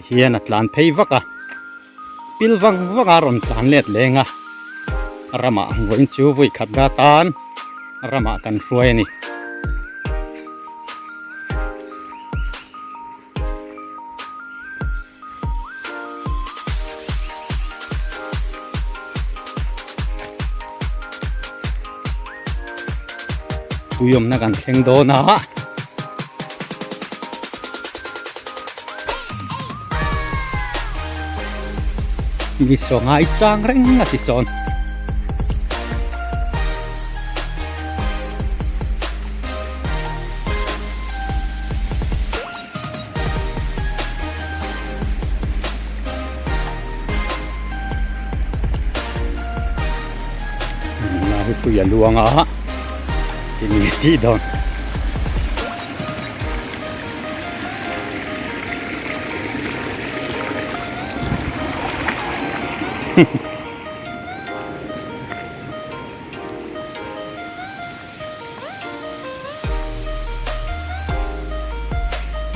Hian a tlan phei vak a, pil vang vang a rawn tlan let leng a, ramah vawiin chu vawi khat da tan ramah kan hruai a ni. Tui awmna kan thleng dawn a. Mi sawnga i chang reng a ti chuan. Nau hi tui a luang a tinge tih dawn.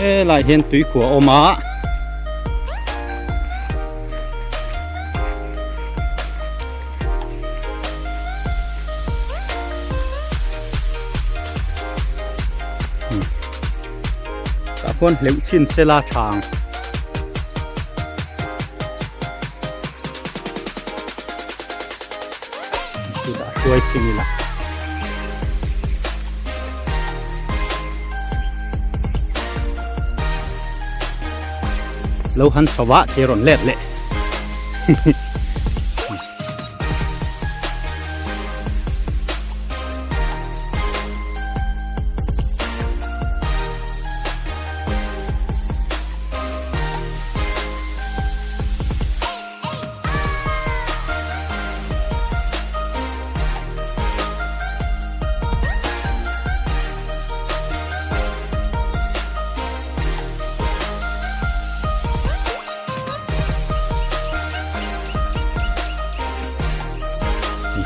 Helai hian tuikhuah a awm a. Tah khuan hleuh chhin sela tha ang. Chutah hruai chhin ila. Lo han chho a thil rawn let leh.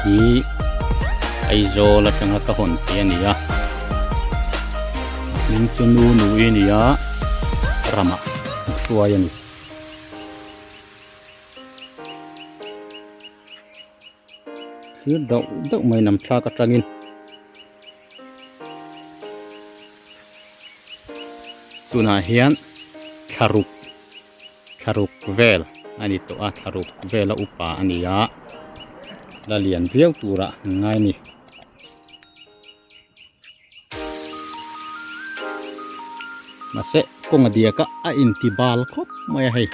Hi Aizawl atanga ka hawn thei a ni a hming chu nu nui a ni a ramah a hruai a ni. Thlir dauh dauh mai nam thlak atangin tunah hian thlaruk thlaruk vel a ni tawh a thlaruk vela upa a ni a la lian viau turah an ngai a ni. Mahse kawng a diak a a inti bal khawp mai a hei.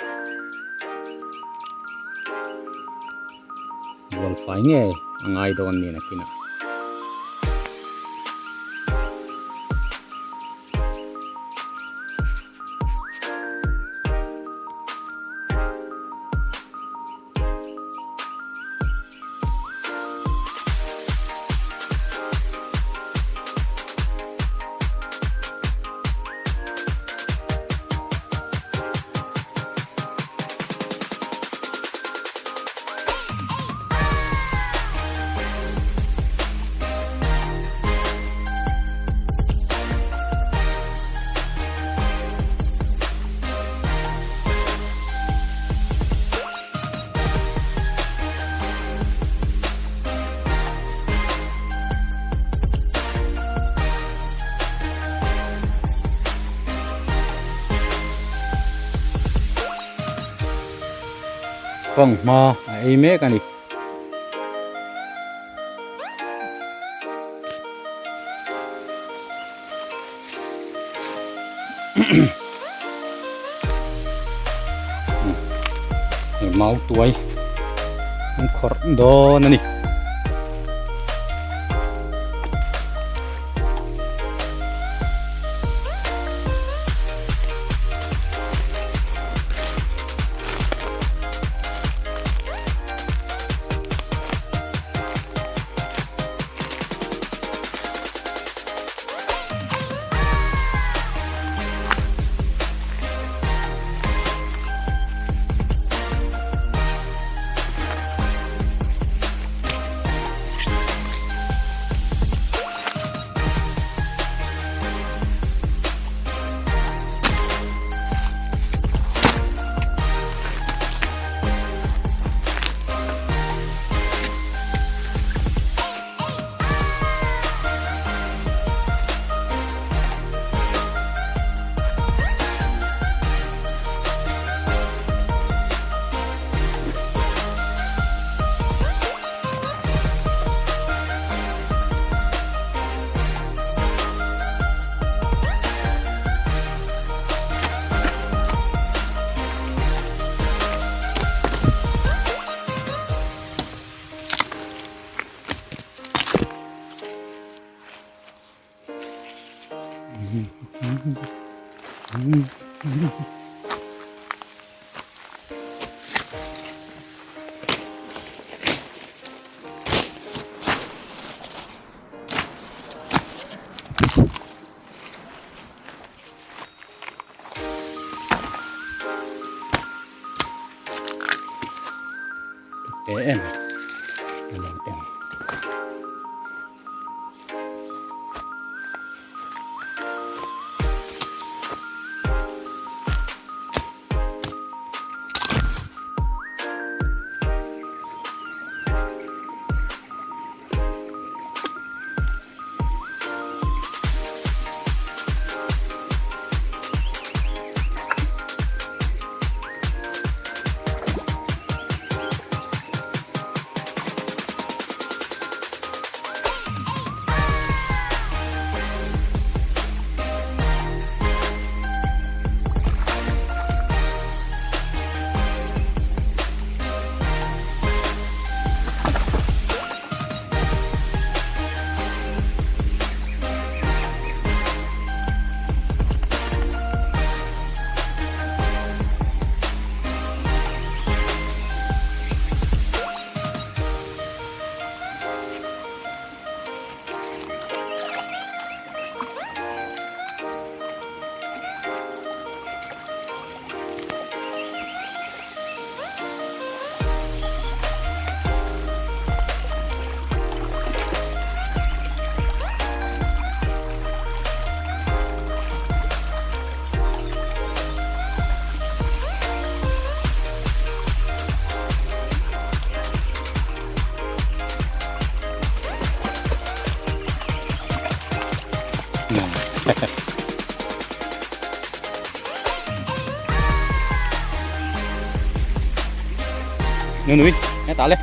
Bual fai nge a ngai dawn nen a kinah. Fanghma a ei mek a ni. Mau tuai an khawrh dawn a ni. Te em a lo eng. Nui, nui, nghe tả lên.